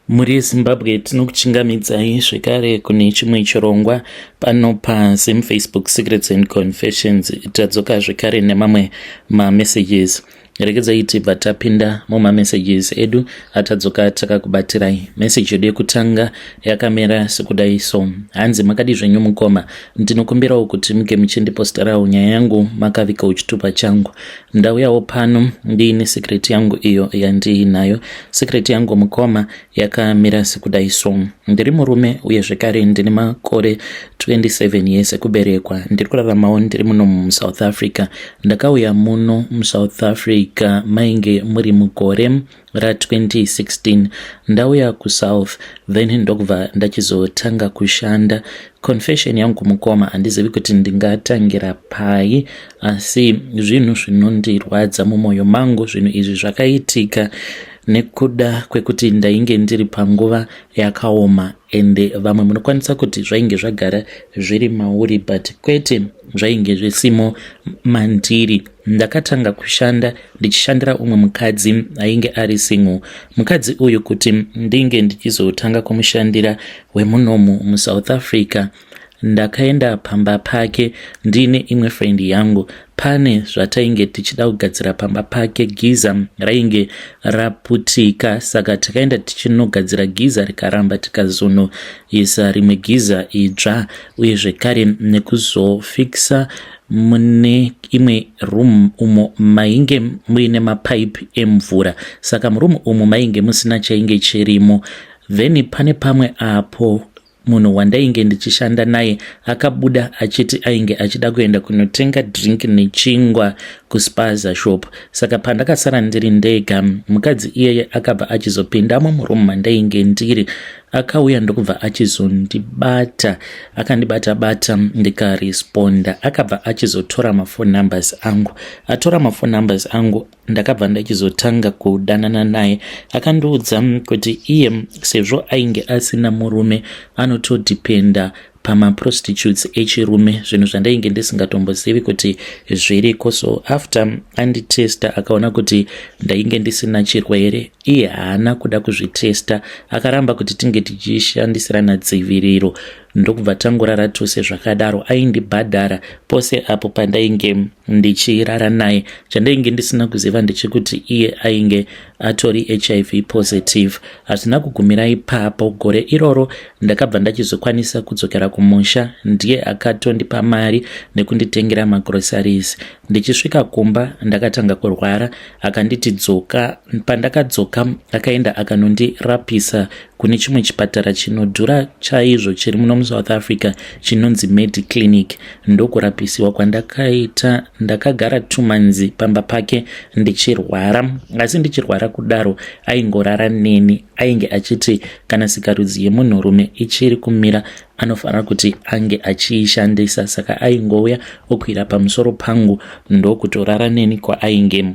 Mhuri yeZimbabwe, tinokuchingamidzai zvekare kune chimwe chirongwa pano paZim Facebook Secrets and Confessions. Tadzoka zvekare nemamwe mamessages. Regedzai tibva tapinda mumamessages edu atadzoka takakubatirai. Message yedu yekutanga yakamira sekudai so: hanzi, "Makadi zvenyu mukoma? Ndinokumbirawo kuti muge muchindiposterawo nyaya yangu makavikawo chitupa changu. Ndauyawo pano ndiine secret yangu iyo yandiinayo. Secret yangu, mukoma, yakamira sekudai so: ndiri murume uye zvekare ndine makore 27 years ekuberekwa. Ndiri kuraramawo ndiri muno muSouth Africa. Ndakauya muno muSouth Africa mainge muri mugore ra2016. Ndauya kuSouth, then ndokubva ndachizotanga kushanda. Confession yangu, mukoma, handizivi kuti ndingatangira pai, asi zvinhu zvinondirwadza mumwoyo mangu. Zvinhu izvi zvakaitika nekuda kwekuti ndainge ndiri panguva yakaoma, ende vamwe munokwanisa kuti zvainge zvagara zviri mauri, but kwete, zvainge zvisimo mandiri. Ndakatanga kushanda ndichishandira umwe mukadzi ainge ari single. Mukadzi uyu, kuti ndinge ndichizotanga kumushandira wemunomu muSouth Africa, ndakaenda pamba pake ndiine imwe friend yangu. Pane zvatainge tichida kugadzira pamba pake. Geyser rainge raputika, saka takaenda tichinogadzira geyser, rikaramba, tikazonoisa rimwe geyser idzva, uye zvekare nekuzofikisa mune imwe room umo mainge muine mapaipi emvura. Saka muroom umu mainge musina chainge chirimo. Then pane pamwe apo munhu wandainge ndichishanda naye akabuda achiti ainge achida kuenda kunotenga drink nechingwa kuspaza shop. Saka pandakasara ndiri ndega, mukadzi iyeye akabva achizopindamo muroom mandainge ndiri. Akauya ndokubva achizondibata, akandibata bata, ndikaresponda. Akabva achizotora maphone numbers angu. Atora maphone numbers angu, ndakabva ndachizotanga kudanana naye. Akandiudza kuti iye, sezvo ainge asina murume, anotodhipenda pamaprostitutes echirume, zvinhu zvandainge ndisingatombozivi kuti zviriko. So after anditesta, akaona kuti ndainge ndisina chirwere, iye haana kuda kuzvitesta. Akaramba kuti tinge tichishandisirana dziviriro, ndokubva tangorara tose zvakadaro. Aindibhadhara pose apo pandainge ndichirara naye. Chandainge ndisina kuziva ndechekuti iye ainge atori HIV positive. Hazvina kugumira ipapo. Gore iroro ndakabva ndachizokwanisa kudzokera kumusha. Ndiye akatondipa mari nekunditengera magroceries. Ndichisvika kumba, ndakatanga kurwara. Akanditi dzoka. Pandakadzoka, akaenda akanondirapisa kune chimwe chipatara chinodhura chaizvo chiri muno muSouth Africa chinonzi Mediclinic. Ndokurapisiwa kwandakaita. Ndakagara 2 months pamba pake ndichirwara. Asi ndichirwara kudaro, aingorara neni. Ainge achiti kana sikarudzi yemunhurume ichiri kumira, anofanira kuti ange achiishandisa. Saka aingouya okwira pamusoro pangu, ndokutorara neni kwaainge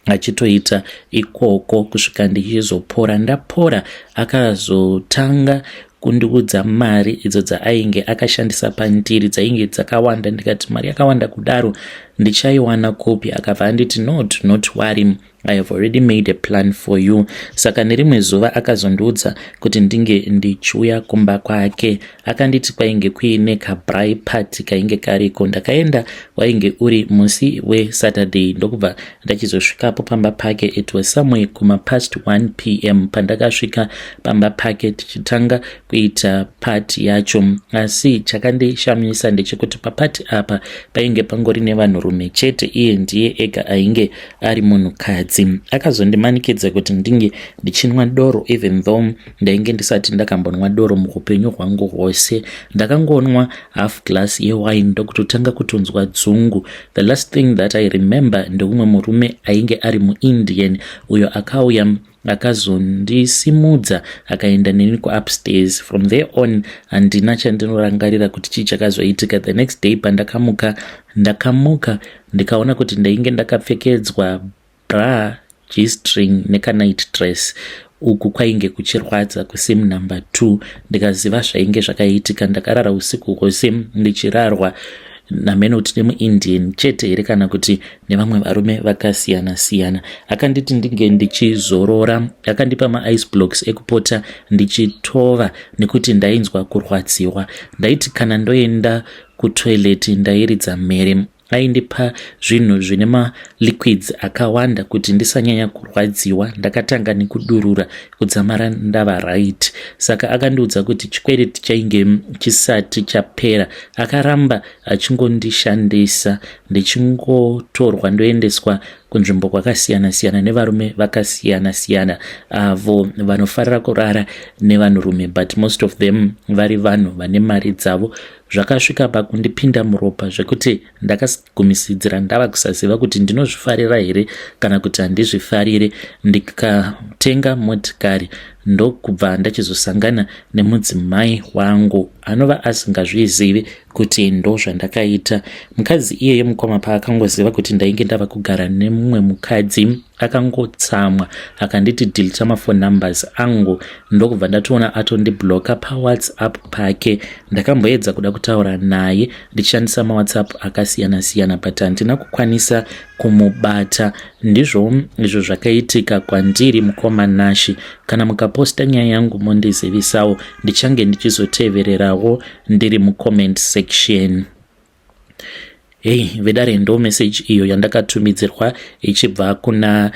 achitoita ikoko kusvika ndichizopora. Ndapora, akazotanga kundiudza mari idzo dzaainge akashandisa pandiri, dzainge dzakawanda. Ndikati, "Mari yakawanda kudaro ndichaiwana kupi?" Akabva anditi, "No, do not worry, I have already made a plan for you." Saka nerimwe zuva akazondiudza kuti ndinge ndichiuya kumba kwake. Akanditi kwainge kuine kabraai party kainge kariko. Ndakaenda, wainge uri musi weSaturday, ndokubva ndachizosvikapo pamba pake. It was somewhere kumapast 1 p.m. pandakasvika pamba pake, tichitanga kuita party yacho. Asi chakandishamisa ndechekuti paparty apa painge pangori nevanhurume chete, iye ndiye ega ainge ari munhukadzi. Akazondimanikidza kuti ndinge ndichinwa doro, even though ndainge ndisati ndakambonwa doro muupenyu hwangu hwose. Ndakangonwa half glass yewine, ndokutotanga kutonzwa dzungu. The last thing that I remember, ndeumwe murume ainge ari muIndian uyo akauya, akazondisimudza, akaenda neni kuupstairs. From there on handina chandinorangarira kuti chii chakazoitika. The next day pandakamuka, ndakamuka ndikaona kuti ndainge ndakapfekedzwa bra, G-string nekanight dress. Uku kwainge kuchirwadza kuseam number 2. Ndikaziva zvainge zvakaitika. Ndakarara usiku hwose ndichirarwa. Nameno kuti nemuIndian chete here kana kuti nevamwe varume vakasiyana siyana. Akanditi ndinge ndichizorora, akandipa maice blocks ekupota ndichitova nekuti ndainzwa kurwadziwa. Ndaiti kana ndoenda kutoilet ndairidza mhere. Aindipa zvinhu zvine maliquids akawanda kuti ndisanyanya kurwadziwa. Ndakatanga nekudurura kudzamara ndava right. Saka akandiudza kuti chikwereti chainge chisati chapera. Akaramba achingondishandisa, ndichingotorwa ndoendeswa kunzvimbo kwakasiyana siyana nevarume vakasiyana siyana avo vanofarira kurara nevanhurume, but most of them vari vanhu vane mari dzavo. Zvakasvika pakundipinda muropa zvekuti ndakagumisidzira ndava kusaziva kuti ndinozvifarira here kana kuti handizvifarire. Ndikatenga motikari, ndokubva ndachizosangana nemudzimai wangu anova asingazvizivi kuti ndo zvandakaita. Mukadzi iyeye, mukoma, paakangoziva kuti ndainge ndava kugara nemumwe mukadzi, akangotsamwa, akanditi delete mafone numbers angu, ndokubva ndatoona atondibloka paWhatsApp pake. Ndakamboedza kuda kutaura naye ndichishandisa maWhatsApp akasiyana-siyana, but handina kukwanisa kumubata. Ndizvo izvo zvakaitika kwandiri, mukoma Nashi. Kana mukaposta nyaya yangu, mondizivisawo, ndichange ndichizotevererawo ndiri mucomment section. Hei vedare, ndo message iyo yandakatumidzirwa ichibva kuna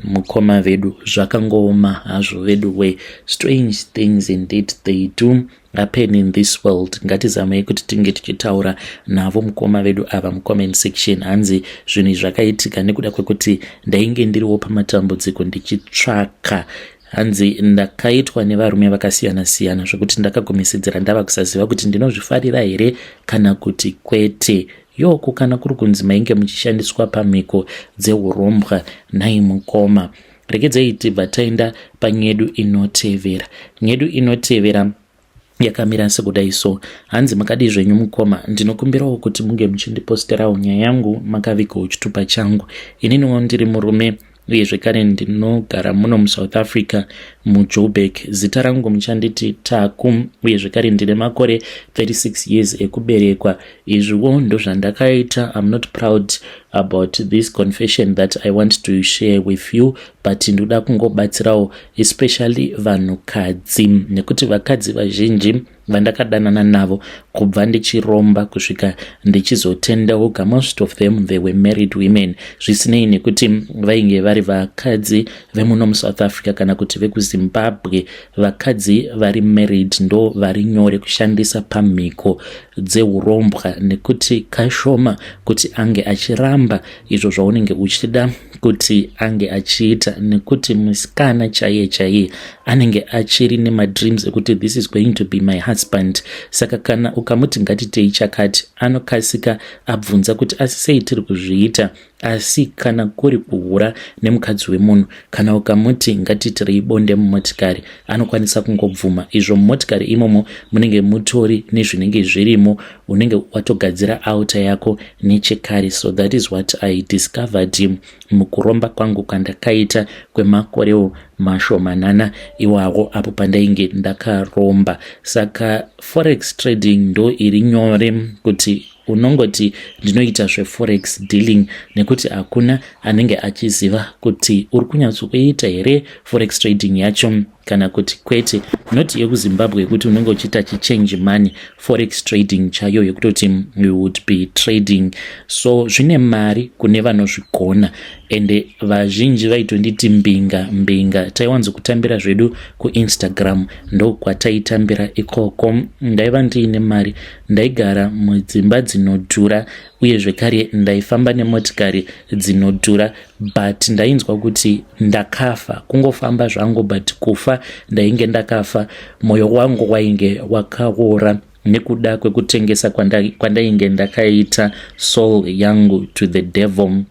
mukoma vedu. Zvakangooma hazvo vedu we. Strange things indeed, they do happen in this world. Ngatizamei kuti tinge tichitaura navo mukoma vedu ava mucomment section. Hanzi zvinhu izvi zvakaitika nekuda kwekuti ndainge ndiriwo pamatambudziko ndichitsvaka. Hanzi ndakaitwa nevarume vakasiyana siyana zvokuti ndakagumisidzira ndava kusaziva kuti ndinozvifarira here kana kuti kwete. Yoku kana kuri kunzi mainge muchishandiswa pamhiko dzeurombwa, nhai mukoma? Regedzei tibva taenda panyedu inotevera. Nyedu inotevera yakamira sekudai so. Hanzi, "Makadii zvenyu mukoma? Ndinokumbirawo kuti munge muchindiposterawo nyaya yangu makavigawo chitupa changu. Ininiwo ndiri murume uye zvekare ndinogara muno muSouth Africa, muJoburg. Zita rangu muchanditi Taku, uye zvekare ndine makore 36 years ekuberekwa. Izviwo ndozvandakaita. I'm not proud about this confession that I want to share with you, but ndoda kungobatsirawo especially vanhukadzi, nekuti vakadzi vazhinji vandakadanana navo kubva ndichiromba kusvika ndichizotendeuka, most of them, they were married women, zvisinei nekuti vainge vari vakadzi vemuno muSouth Africa kana kuti vekuZimbabwe. Vakadzi vari married ndo vari nyore kushandisa pamhiko dzeurombwa, nekuti kashoma kuti ange achiramba izvo zvaunenge uchida kuti ange achiita, nekuti musikana chaiye chaiye anenge achiri nemadreams ekuti this is going to be my husband. Saka kana ukamuti ngatitei chakati, anokasika abvunza kuti asi sei tiri kuzviita. Asi kana kuri kuhura nemukadzi wemunhu, kana ukamuti ngatiitirei bonde mumotikari, anokwanisa kungobvuma. Izvo mumotikari imomo munenge mutori nezvinenge zvirimo, unenge watogadzira altar yako nechekare. So that is what I discovered mukuromba kwangu kwandakaita kwemakorewo mashomanana iwawo apo pandainge ndakaromba. Saka forex trading ndo iri nyore kuti unongoti ndinoita zveforex dealing, nekuti hakuna anenge achiziva kuti uri kunyatsokuita here forex trading yacho kana kuti kwete, not yekuZimbabwe yekuti unenge uchiita chichange money. Forex trading chaiyo yekutoti you would be trading, so zvine mari kune vanozvigona. Ende vazhinji vaitonditi mbinga mbinga. Taiwanzokutambira zvedu kuInstagram, ndokwataitambira ikoko. Ndaiva ndiine mari, ndaigara mudzimba dzinodhura, uye zvekare ndaifamba nemotikari dzinodhura, but ndainzwa kuti ndakafa. Kungofamba zvangu, but kufa ndainge ndakafa. Mwoyo wangu wainge wakaora nekuda kwekutengesa kwandainge ndakaita soul yangu to the devil.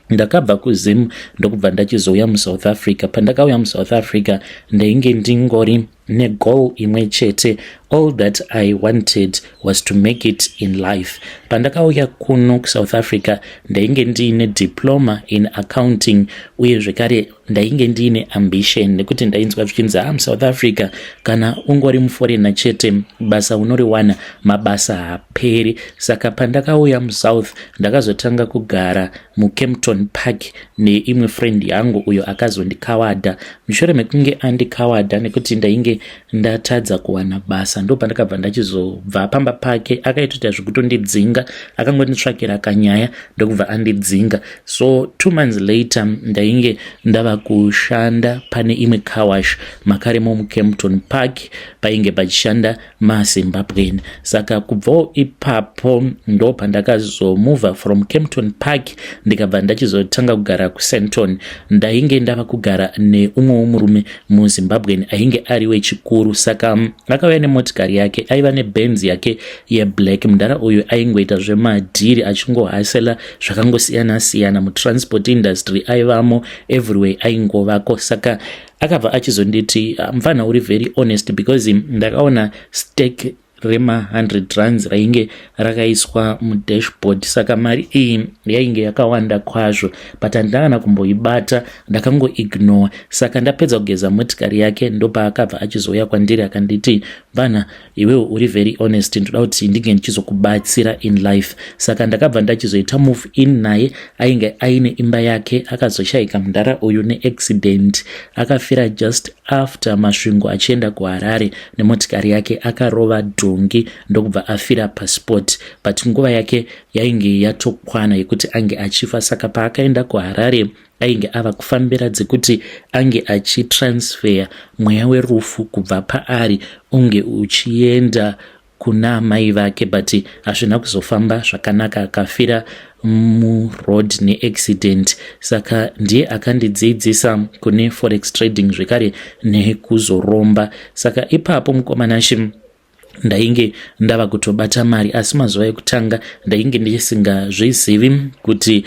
Ndakabva kuZim ndokubva ndachizouya muSouth Africa. Pandakauya muSouth Africa, ndainge ndingori Negoal imwe chete. All that I wanted was to make it in life. Pandakauya kuno kuSouth Africa, ndainge ndiine diploma in accounting, uye zvekare ndainge ndiine ambition, nekuti ndainzwa zvichinzi, "Ha, muSouth Africa kana ungori muforeigner chete, basa unoriwana, mabasa haaperi." Saka pandakauya muSouth, ndakazotanga kugara muKempton Park neimwe friend yangu, uyo akazondikawadha. Mushure mekunge andikawadha, nekuti ndainge ndatadza kuwana basa, ndo pandakabva ndachizobva pamba pake. Akaitoita zvekutondidzinga, akangonditsvakira kanyaya, ndokubva andidzinga. So 2 months later ndainge ndava kushanda pane imwe carwash makaremo muKempton Park, painge pachishanda maZimbabwean. Saka kubvawo ipapo ndo pandakazomova from Kempton Park, ndikabva ndachizotanga kugara kuSandton. Ndainge ndava kugara neumwewo murume muZimbabwean ainge ari wechikuru. Saka akauya nemotikari yake, aiva neBenz yake yeblack. Mudhara uyu aingoita zvemadhiri, achingohasela zvakangosiyana siyana mutransport industry, aivamo everywhere, aingovako. Saka akabva achizonditi, "Mufana, uri very honest, because ndakaona stack rema100 rands rainge rakaiswa mudashboard." Saka mari iyi yainge yakawanda kwazvo, but handina kana kumboibata, ndakangoignore. Saka ndapedza kugeza motikari yake, ndopaakabva achizouya kwandiri, akanditi, "Bana, iwewo uri very honest, ndoda kuti ndinge ndichizokubatsira in life." Saka ndakabva ndachizoita move in naye. Ainge aine imba yake. Akazoshayika mudhara uyu neaccident, akafira just after Masvingo achienda kuHarare nemotikari yake. Akarova dhongi, ndokubva afira paspot, but nguva yake yainge yatokwana yekuti ange achifa. Saka paakaenda kuHarare, ainge ava kufambira dzekuti ange achitransfer mweya werufu kubva paari unge uchienda kuna amai vake, but hazvina kuzofamba zvakanaka, akafira muroad neaccident. Saka ndiye akandidzidzisa kune forex trading, zvekare nekuzoromba. Saka ipapo, mukoma Nashe, ndainge ndava kutobata mari, asi mazuva ekutanga ndainge ndisingazvizivi kuti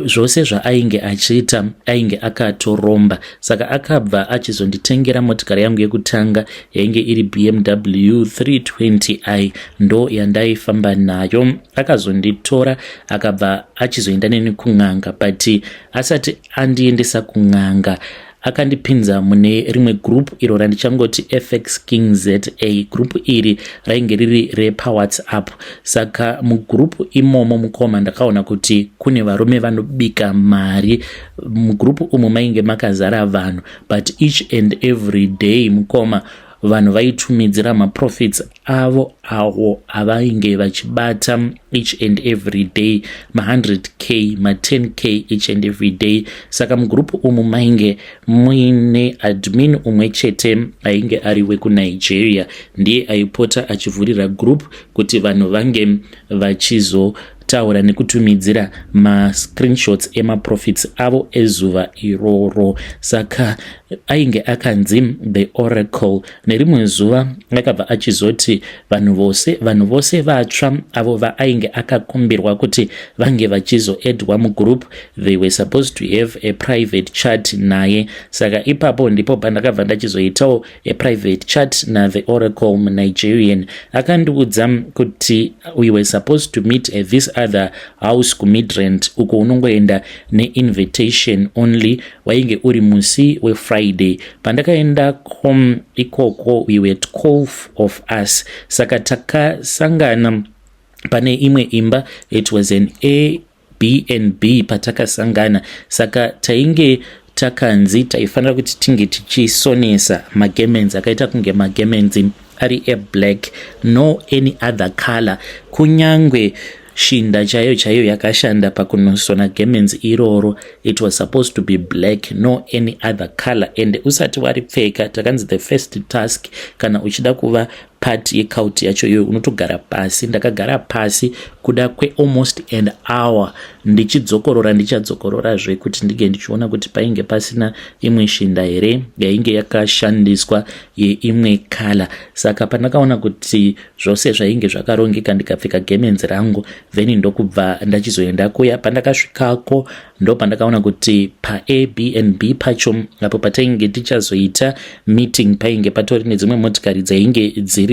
zvose zvaainge achiita ainge akatoromba. Saka akabva achizonditengera motikari yangu yekutanga, yainge iri BMW 320i, ndo yandaifamba nayo. Akazonditora, akabva achizoenda neni kun'anga, but asati andiendesa kun'anga, akandipinza mune rimwe group iro randichangoti FX King ZA. Group iri rainge riri repaWhatsApp. Saka mugroup imomo, mukoma, ndakaona kuti kune varume vanobika mari. Mugroup umu mainge makazara vanhu, but each and every day, mukoma, vanhu vaitumidzira maprofits avo awo avainge vachibata each and every day, ma100K, ma10K each and every day. Saka mugroup umu mainge muine admin umwe chete ainge ari wekuNigeria. Ndiye aipota achivhurira group kuti vanhu vange vachizotaura nekutumidzira mascreenshots emaprofits avo ezuva iroro. Saka ainge akanzi The Oracle. Nerimwe zuva akabva achizoti vanhu vose vatsva avo vaainge akakumbirwa kuti vange vachizoaddwa mugroup, they were supposed to have a private chat naye. Saka ipapo ndipo pandakabva ndachizoitawo a private chat naThe Oracle Nigerian. Akandiudza kuti we were supposed to meet at this other house kuMidrand uko, unongoenda neinvitation only. Wainge uri musi weFriday. Pandakaenda kom ikoko, we were 12 of us. Saka takasangana pane imwe imba. It was an Airbnb patakasangana. Saka tainge takanzi taifanira kuti tinge tichisonesa magarments akaita kunge magarments ari eblack, no any other color. Kunyangwe shinda chaiyo chaiyo yakashanda pakunosona garments iroro, it was supposed to be black, no any other color. And usati waripfeka, takanzi the first task kana uchida kuva Part yecult yacho iyoyo, unotogara pasi. Ndakagara pasi kuda kwealmost an hour ndichidzokorora, ndichadzokororazve kuti ndinge ndichiona kuti painge pasina imwe shinda here yainge yakashandiswa yeimwe colour. Saka pandakaona kuti zvose zvainge zvakarongeka, ndikapfeka gemenzi rangu, then ndokubva ndachizoenda kuya. Pandakasvikako, ndo pandakaona kuti paAirbnb pacho apo patainge tichazoita meeting painge patori nedzimwe motikari dzainge dziripo.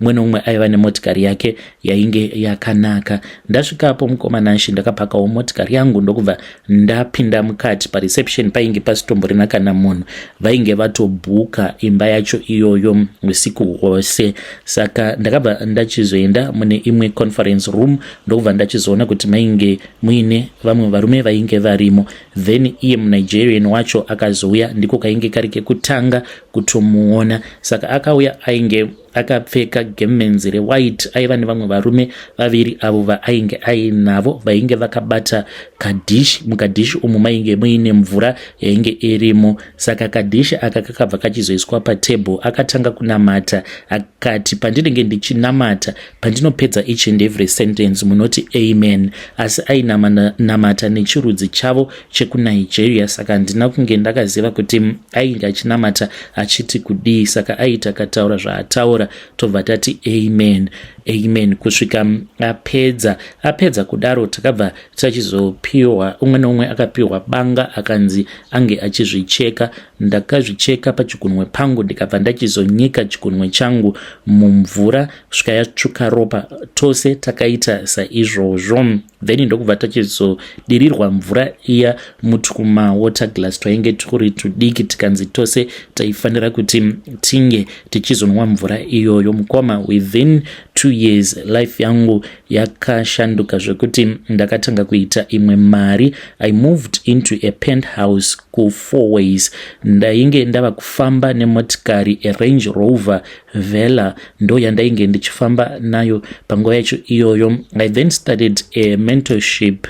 Umwe neumwe aiva nemotikari yake yainge yakanaka. Ndasvikapo, mukomanashi, ndakapakawo motikari yangu, ndokubva ndapinda mukati. Pareception painge pasitomborina kana munhu. Vainge vatobhuka imba yacho iyoyo usiku hwose. Saka ndakabva ndachizoenda mune imwe conference room, ndokubva ndachizoona kuti mainge muine vamwe varume vainge varimo. Then iye muNigerian wacho akazouya. Ndiko kainge kari kekutanga kutomuona. Saka akauya, ainge akapfeka gemenzi rewhite. Aiva nevamwe varume vaviri avo vaainge ainavo, vainge vakabata kadhishi. Mukadhishi umu mainge muine mvura yainge irimo. Saka kadhishi aka kakabva kachizoiswa patebhuru. Akatanga kunamata, akati, "Pandinenge ndichinamata, pandinopedza each and every sentence, munoti amen." Asi ainamata nechirudzi chavo chekuNigeria, saka handina kunge ndakaziva kuti ainge achinamata achiti kudii. Saka aiti akataura zvaataura, tobva tati amen, amen, kusvika apedza. Apedza kudaro, takabva tachizopiwa, umwe neumwe akapiwa banga, akanzi ange achizvicheka. Ndakazvicheka pachigunwe pangu, ndikabva ndachizonyika chigunwe changu mumvura kusvika yatsvuka ropa. Tose takaita saizvozvo. Then ndokubva tachizodirirwa mvura iya mutuma glass twainge turi tudiki, tikanzi tose taifanira kuti tinge tichizonwa mvura iyoyo. Mukoma, within 2 years life yangu yakashanduka zvekuti ndakatanga kuita imwe mari. I moved into a penthouse kuFourways. Ndainge ndava kufamba nemotikari, aRange Rover Velar, ndo yandainge ndichifamba nayo panguva yacho iyoyo. I then started a mentorship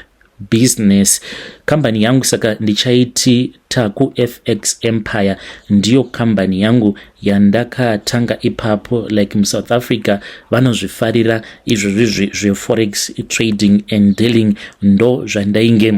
business kambani yangu, saka ndichaiti Taku FX Empire. Ndiyo kambani yangu yandakatanga ipapo. Like muSouth Africa vanozvifarira izvozvi zveforex trading and dealing. Ndo zvandainge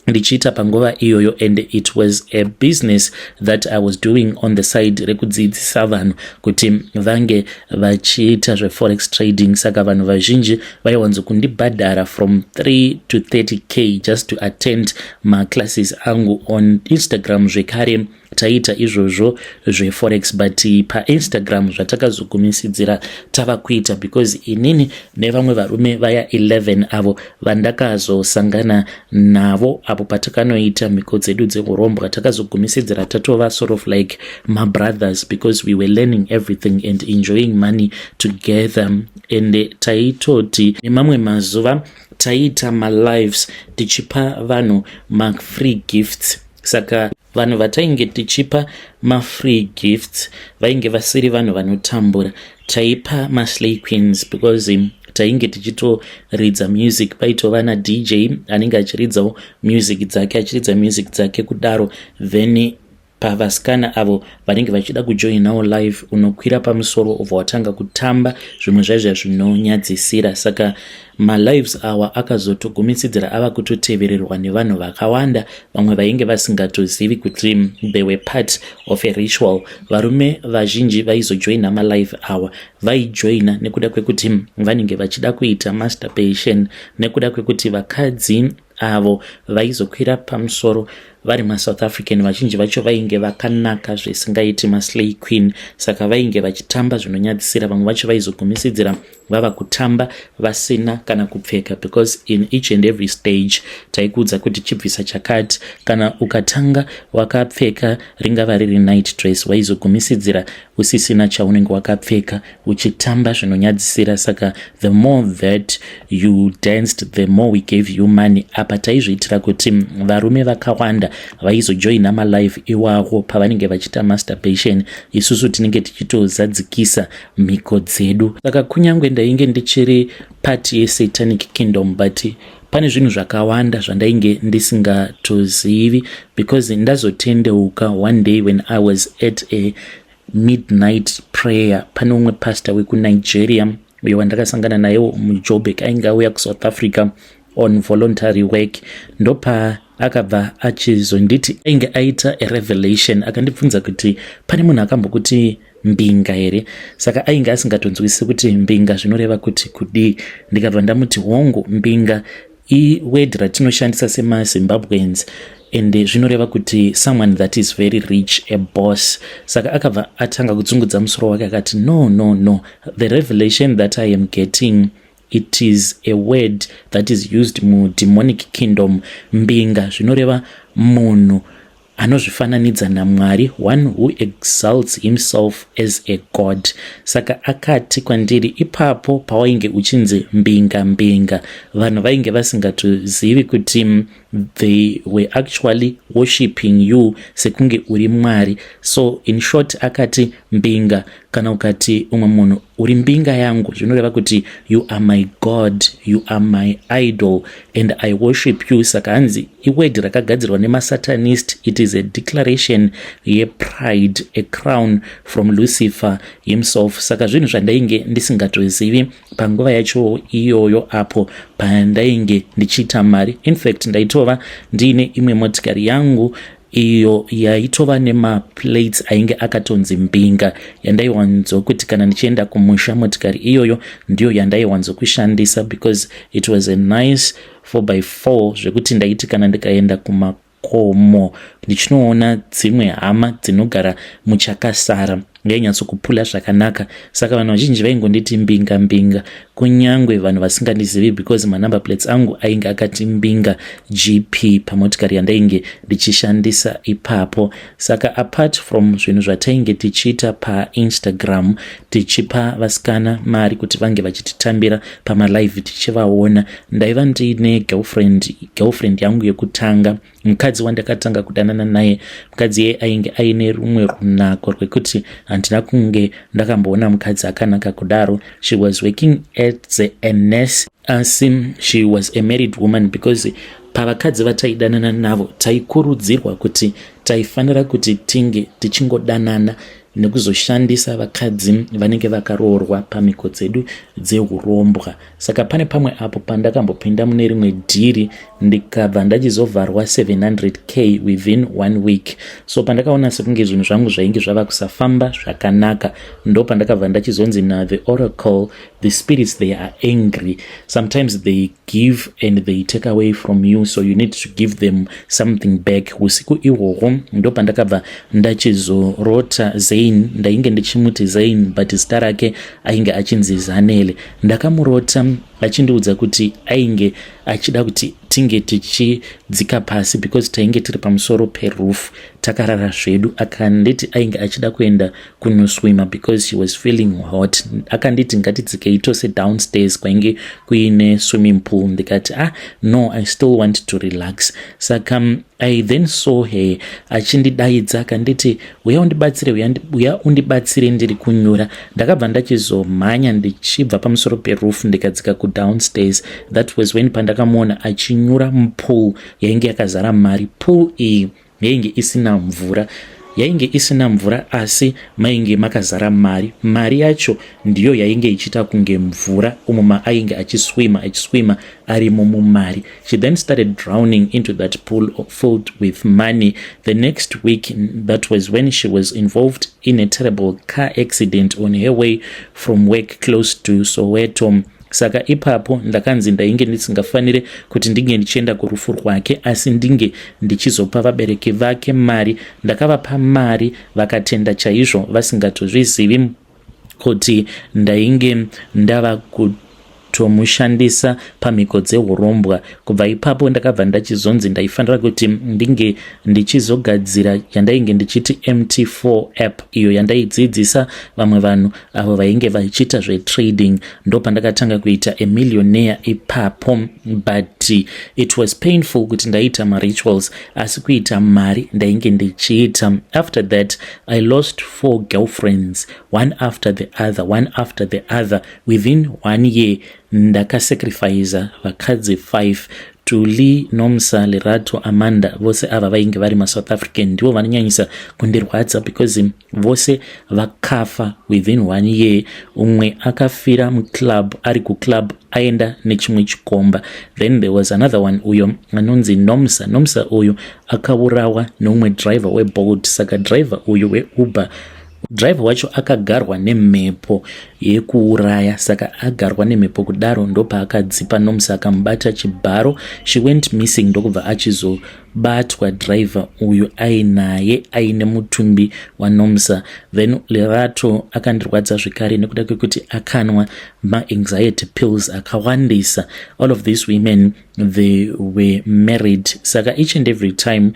ndichiita panguva iyoyo, and it was a business that I was doing on the side rekudzidzisa vanhu kuti vange vachiita zveforex trading. Saka vanhu vazhinji vaiwanzo kundibhadhara from 3 to 30K just to attend maclasses angu on Instagram. Zvekare taiita izvozvo zveforex, but paInstagram zvatakazogumisidzira tava kuita, because inini nevamwe varume vaya 11 avo vandakazosangana navo apo patakanoita mhiko dzedu dzeurombwa, takazogumisidzira tatova sort of like mabrothers, because we were learning everything and enjoying money together. And taitoti nemamwe mazuva taiita malives tichipa vanhu mafree gifts. Saka vanhu vatainge tichipa mafree gifts vainge vasiri vanhu vanotambura. Taipa maslay queens, because tainge tichitoridza music. Paitova naDJ anenge achiridzawo music dzake, achiridza music dzake kudaro. Then pavasikana avo vanenge vachida kujoinawo live, unokwira pamusoro, ubva watanga kutamba zvimwe zvaizva zvinonyadzisira. Saka malives awa akazotogumisidzira ava kutotevererwa nevanhu vakawanda, vamwe vainge vasingatozivi kuti they were part of a ritual. Varume vazhinji vaizojoina malive awa vaijoina nekuda kwekuti vanenge vachida kuita masturbation, nekuda kwekuti vakadzi avo vaizokwira pamusoro vari maSouth African vazhinji vacho vainge vakanaka zvisingaiti, maslay queen. Saka vainge vachitamba zvinonyadzisira. Vamwe vacho vaizogumisidzira vava kutamba vasina kana kupfeka, because in each and every stage taikuudza kuti chibvisa chakati. Kana ukatanga wakapfeka, ringava riri night dress, waizogumisidzira usisina chaunenge wakapfeka, uchitamba zvinonyadzisira. Saka the more that you danced, the more we gave you money. Apa taizviitira kuti varume vakawanda vaizojoina malive iwawo pavanenge vachiita masturbation, isusu tinenge tichitozadzikisa mhiko dzedu. Saka kunyange ndainge ndichiri part yesatanic kingdom, but pane zvinhu zvakawanda zvandainge ndisingatozivi, because ndazotendeuka one day when I was at a midnight prayer. prayer. Pane umwe pastor wekuNigeria uyo wandakasangana nayewo muJoburg, ainge auya kuSouth Africa on voluntary work. Ndopa akabva achizonditi ainge aita a revelation. Akandibvunza kuti pane munhu akambokuti mbinga here. Saka ainge asingatonzwisisi kuti mbinga zvinoreva kuti kudii. Ndikabva ndamuti hongu, mbinga iword ratinoshandisa semaZimbabweans and zvinoreva kuti someone that is very rich, a boss. Saka akabva atanga kudzungudza musoro wake akati, "No, no, no, the revelation that I am getting, it is a word that is used mudemonic kingdom. Mbinga zvinoreva munhu anozvifananidza naMwari, one who exalts himself as a god." Saka akati kwandiri, ipapo pawainge uchinzi mbinga mbinga, vanhu vainge vasingatozivi kuti they were actually worshipping you sekunge uri Mwari. So in short, akati mbinga, kana ukati umwe munhu uri mbinga yangu, zvinoreva kuti you are my god, you are my idol and I worship you. Saka hanzi iword rakagadzirwa nemasatanist. It is a declaration yepride, a crown from Lucifer himself. Saka zvinhu zvandainge ndisingatozivi panguva yacho iyoyo apo pandainge ndichiita mari. In fact, ndaitova ndiine imwe motikari yangu iyo yaitova nemaplates ainge akatonzi mbinga, yandaiwanzokuti kana ndichienda kumusha, motikari iyoyo ndiyo yandaiwanzokushandisa because it was a nice 4x4, zvekuti ndaiti kana ndikaenda kumakomo ndichinoona dzimwe hama dzinogara muchakasara, yainyatsokupula zvakanaka. Saka vanhu vazhinji vaingonditi mbinga mbinga, kunyange vanhu vasingandizivi, because manumber plates angu ainge akati mbinga GP pamotikari yandainge ndichishandisa ipapo. Saka apart from zvinhu zvatainge tichiita paInstagram, tichipa vasikana mari kuti vange vachititambira pamalive tichivaona, ndaiva ndiine girlfriend. Girlfriend yangu yekutanga, mukadzi wandakatanga kudanana naye, mukadzi iye ainge aine rumwe runako rwekuti handina kunge ndakamboona mukadzi akanaka kudaro. She was working at the nurse, asi she was a married woman, because pavakadzi vataidanana navo taikurudzirwa kuti taifanira kuti tinge tichingodanana nekuzoshandisa vakadzi vanenge vakaroorwa pamhiko dzedu dzeurombwa. Saka pane pamwe apo pandakambopinda mune rimwe dhiri, ndikabva ndachizovharwa 700K within one week. So pandakaona sekunge zvinhu zvangu zvainge zvava kusafamba zvakanaka, ndo pandakabva ndachizonzi nathe oracle, the spirits, they are angry. Sometimes they give and they take away from you, so you need to give them something back. Usiku ihwohwo ndo pandakabva ndachizorota Zain. Ndainge ndichimuti Zain, but zita rake ainge achinzi Zanele. Ndakamurota achindiudza kuti ainge achida kuti tinge tichidzika pasi, because tainge tiri pamusoro peroof takarara zvedu. Akanditi ainge achida kuenda kunoswima because she was feeling hot. Akanditi ngatidzikei tose downstairs kwainge kuine swimming pool. Ndikati, "Ah, no, I still want to relax." Saka I then saw her achindidaidza, akanditi, "Uya undibatsire, uya undibatsire, ndiri kunyura." Ndakabva ndachizomhanya ndichibva pamusoro peroof, ndikadzika kudownstairs. That was when pandakamuona achinyura mupool yainge yakazara mari. Pool iyi yainge isina mvura, yainge isina mvura, asi mainge makazara mari. Mari yacho ndiyo yainge ichiita kunge mvura umo maainge achiswima, achiswima arimo mumari. She then started drowning into that pool filled with money. The next week, that was when she was involved in a terrible car accident on her way from work close to Soweto. Saka ipapo ndakanzi ndainge ndisingafaniri kuti ndinge ndichienda kurufu rwake, asi ndinge ndichizopa vabereki vake mari. Ndakavapa mari, vakatenda chaizvo, vasingatozvizivi kuti ndainge ndava kutomushandisa pamhiko dzeurombwa. Kubva ipapo ndakabva ndachizonzi ndaifanira kuti ndinge ndichizogadzira yandainge ndichiti MT4 app, iyo yandaidzidzisa vamwe vanhu avo vainge vachiita zvetrading. Ndo pandakatanga kuita a millionaire ipapo, but it was painful kuti ndaiita marituals, asi kuita mari ndainge ndichiita. After that, I lost four girlfriends, one after the other, one after the other. Within one year ndakasacrifica vakadzi 5. Tuli, Nomsa, Lerato, Amanda, vose ava vainge vari maSouth African. Ndivo vanonyanyisa kundirwadza because vose vakafa within one year. Umwe akafira muclub, ari kuclub, aenda nechimwe chikomba. Then there was another one, uyo anonzi Nomsa. Nomsa uyu akaurawa neumwe driver weBolt. Saka driver uyu weUber, driver wacho akagarwa nemhepo yekuuraya. Saka agarwa nemhepo kudaro, ndopaakadzipa Nomsa, akamubata chibharo. She went missing, ndokubva achizobatwa driver uyu ainaye, aine mutumbi waNomsa. Then Lerato akandirwadza zvekare nekuda kwekuti akanwa maanxiety pills akawandisa. All of these women, they were married. Saka each and every time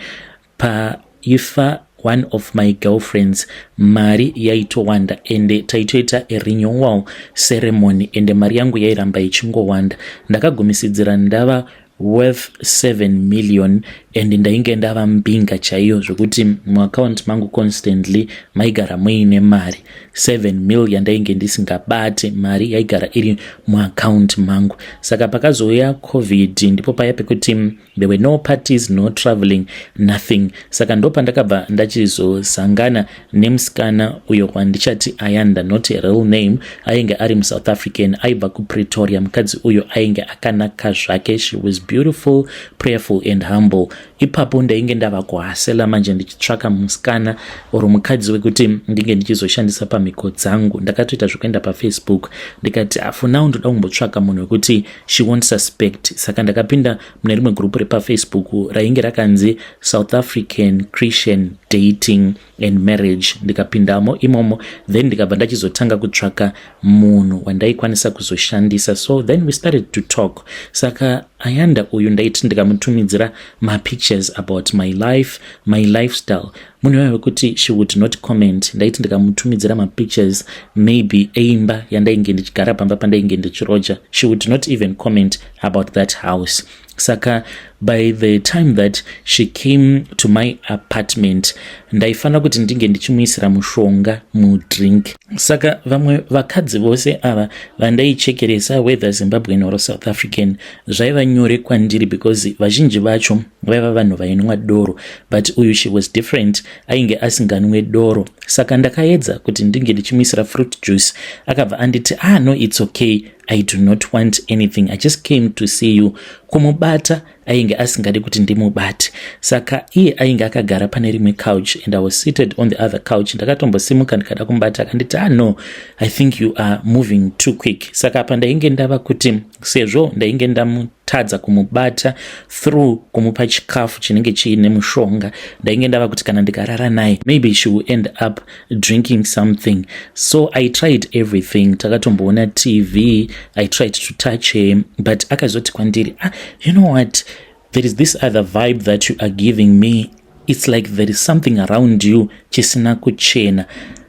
paifa one of my girlfriends, mari yaitowanda, ende taitoita arenewal ceremony, ende mari yangu yairamba ichingowanda. Ndakagumisidzira ndava worth 7 million, and ndainge ndava mbinga chaiyo, zvokuti muaccount mangu constantly maigara muine mari. 7 mil yandainge ndisingabate, mari yaigara iri muaccount mangu. Saka pakazouya COVID, ndipo paya pekuti there were no parties, no traveling, nothing. Saka ndo pandakabva ndachizosangana nemusikana uyo wandichati Ayanda, not a real name. Ainge ari muSouth African, aibva kuPretoria. Mukadzi uyo ainge akanaka zvake. She was beautiful, prayerful and humble. Ipapo ndainge ndava kuhustler manje, ndichitsvaka musikana or mukadzi wekuti ndinge ndichizoshandisa pamhiko dzangu. Ndakatoita zvekuenda paFacebook, ndikati, "For now ndoda kumbotsvaka munhu wekuti she won't suspect." Saka ndakapinda mune rimwe gurupu repaFacebook rainge rakanzi South African Christian Dating and Marriage. Ndikapindamo imomo, then ndikabva ndachizotanga kutsvaka munhu wandaikwanisa kuzoshandisa. So then we started to talk. Saka Ayanda uyu, ndaiti ndikamutumidzira mapictures about my life, my lifestyle, munhu iwayo wekuti she would not comment. Ndaiti ndikamutumidzira mapictures maybe eimba yandainge ndichigara, pamba pandainge ndichiroja, she would not even comment about that house. Saka by the time that she came to my apartment, ndaifanira kuti ndinge ndichimuisira mushonga mudrink. Saka vamwe vakadzi vose ava vandaichekeresa, whether Zimbabwean or South African, zvaiva nyore kwandiri because vazhinji vacho vaiva vanhu vainwa doro, but uyu, she was different, ainge asinganwe doro. Saka ndakaedza kuti ndinge ndichimuisira fruit juice. Akabva anditi, "Ah, no, it's okay, I do not want anything, I just came to see you." Kumubata ainge asingadi kuti ndimubate. Saka iye ainge akagara pane rimwe couch and I was seated on the other couch. Ndakatombosimuka ndikada kumubata, akanditi, "Ah, no, I think you are moving too quick." Saka apa ndainge ndava kuti sezvo ndainge ndamutadza kumubata through kumupa chikafu chinenge chiine mushonga, ndainge ndava kuti kana ndikarara naye, maybe she will end up drinking something. So I tried everything. Takatomboona TV, I tried to touch her, but akazoti kwandiri, "Ah, you know what, there is this other vibe that you are giving me. It's like there is something around you chisina kuchena."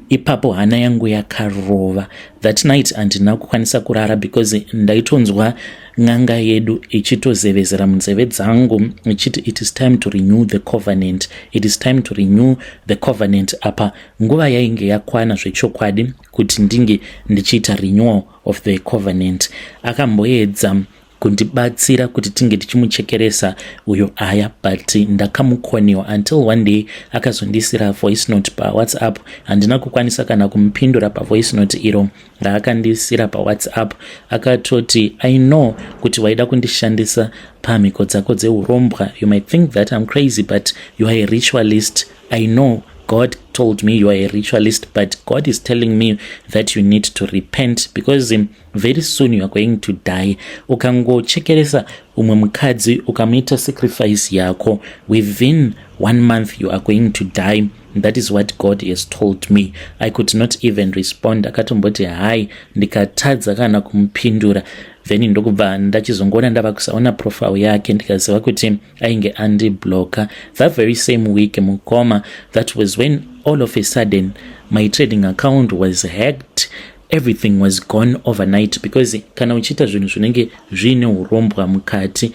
Ipapo hana yangu yakarova. That night handina kukwanisa kurara because ndaitonzwa n'anga yedu ichitozevezera munzeve dzangu ichiti, "It is time to renew the covenant, it is time to renew the covenant." Apa nguva yainge yakwana zvechokwadi kuti ndinge ndichiita renewal of the covenant. Akamboedza kundibatsira kuti tinge tichimuchekeresa uyo aya, but ndakamukoniwa until one day akazondisira voice note paWhatsApp. Handina kukwanisa kana kumupindura pavoice note iro raakandisira paWhatsApp. Akatoti, "I know kuti waida kundishandisa pamhiko dzako dzeurombwa. You might think that I'm crazy, but you are a ritualist. I know God told me you are a ritualist, but God is telling me that you need to repent because very soon you are going to die. Ukangochekeresa umwe mukadzi, ukamuita sacrifice yako, within one month you are going to die. That is what God has told me." I could not even respond. Akatomboti hai, ndikatadza kana kumupindura. Then ndokubva ndachizongoona ndava kusaona profile yake, ndikaziva kuti ainge andibloka. That very same week, mukoma, that was when all of a sudden my trading account was hacked. Everything was gone overnight, because kana uchiita zvinhu zvinenge zviine urombwa mukati,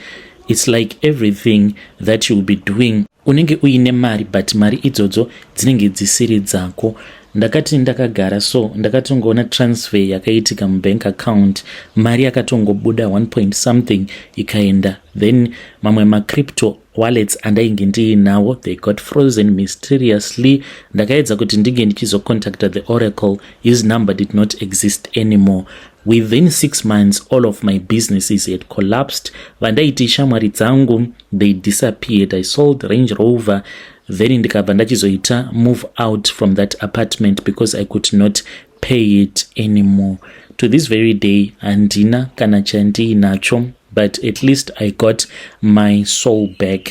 it's like everything that you will be doing, unenge uine mari, but mari idzodzo dzinenge dzisiri dzako. Ndakati ndakagara so, ndakatongoona transfer yakaitika mubank account. Mari yakatongobuda 1 point something ikaenda. Then mamwe macrypto wallets andainge ndiinawo, they got frozen mysteriously. Ndakaedza kuti ndinge ndichizocontacta the oracle. His number did not exist anymore. Within 6 months, all of my businesses had collapsed. Vandaiti shamwari dzangu, they disappeared. I sold Range Rover, then ndikabva ndachizoita move out from that apartment because I could not pay it anymore. To this very day, handina kana chandiinacho, but at least I got my soul back.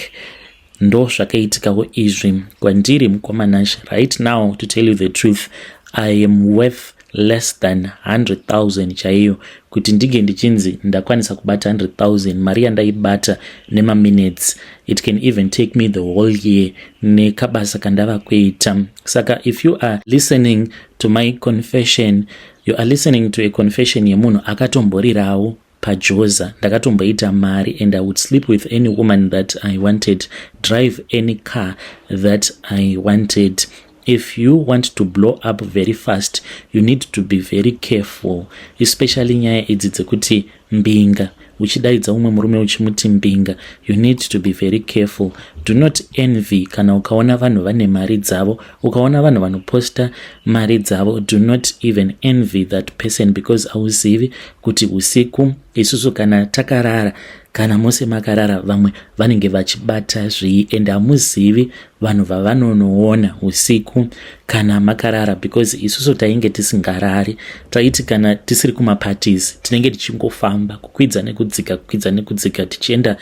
Ndo zvakaitikawo izvi kwandiri, mukoma Nash. Right now, to tell you the truth, I am worth less than 100,000 chaiyo. Kuti ndinge ndichinzi ndakwanisa kubata 100,000, mari yandaibata nemaminutes, it can even take me the whole year nekabasa kandava kuita. Saka if you are listening to my confession, you are listening to a confession yemunhu akatomborirawo pajoza. Ndakatomboita mari and I would sleep with any woman that I wanted, drive any car that I wanted. If you want to blow up very fast, you need to be very careful, especially nyaya idzi dzekuti mbinga, uchidaidza umwe murume uchimuti mbinga. You need to be very careful. Do not envy. Kana ukaona vanhu vane mari dzavo, ukaona vanhu vanoposta mari dzavo, do not even envy that person, because hauzivi kuti usiku isusu kana takarara, kana mose makarara, vamwe vanenge vachibata zvii, and hamuzivi vanhu vavanonoona usiku kana makarara, because isusu tainge tisingarari. Taiti kana tisiri kumaparties, tinenge tichingofamba, kukwidza nekudzika, kukwidza nekudzika, tichienda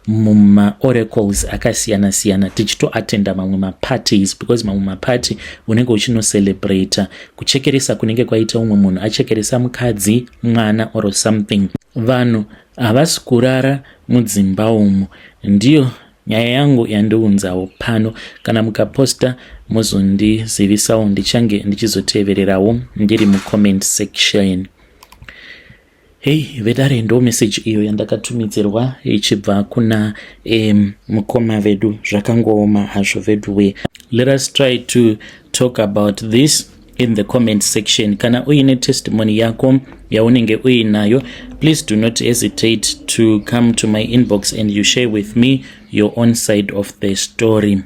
mumaoracles akasiyana-siyana, tichitoatenda mamwe maparties, because mamwe maparty unenge uchinocelebrata kuchekeresa kunenge kwaita umwe munhu achekeresa mukadzi, mwana or something. Vanhu havasi kurara mudzimba umu. Ndiyo nyaya yangu yandiunzawo pano. Kana mukaposta, muzondizivisawo, ndichange ndichizotevererawo ndiri mucomment section. Hei vedare, ndo meseji iyo yandakatumidzirwa ichibva kuna mukoma vedu. Zvakangooma hazvo veduwe. Let us try to talk about this in the comment section. Kana uine testimony yako yaunenge uinayo, please do not hesitate to come to my inbox and you share with me your own side of the story.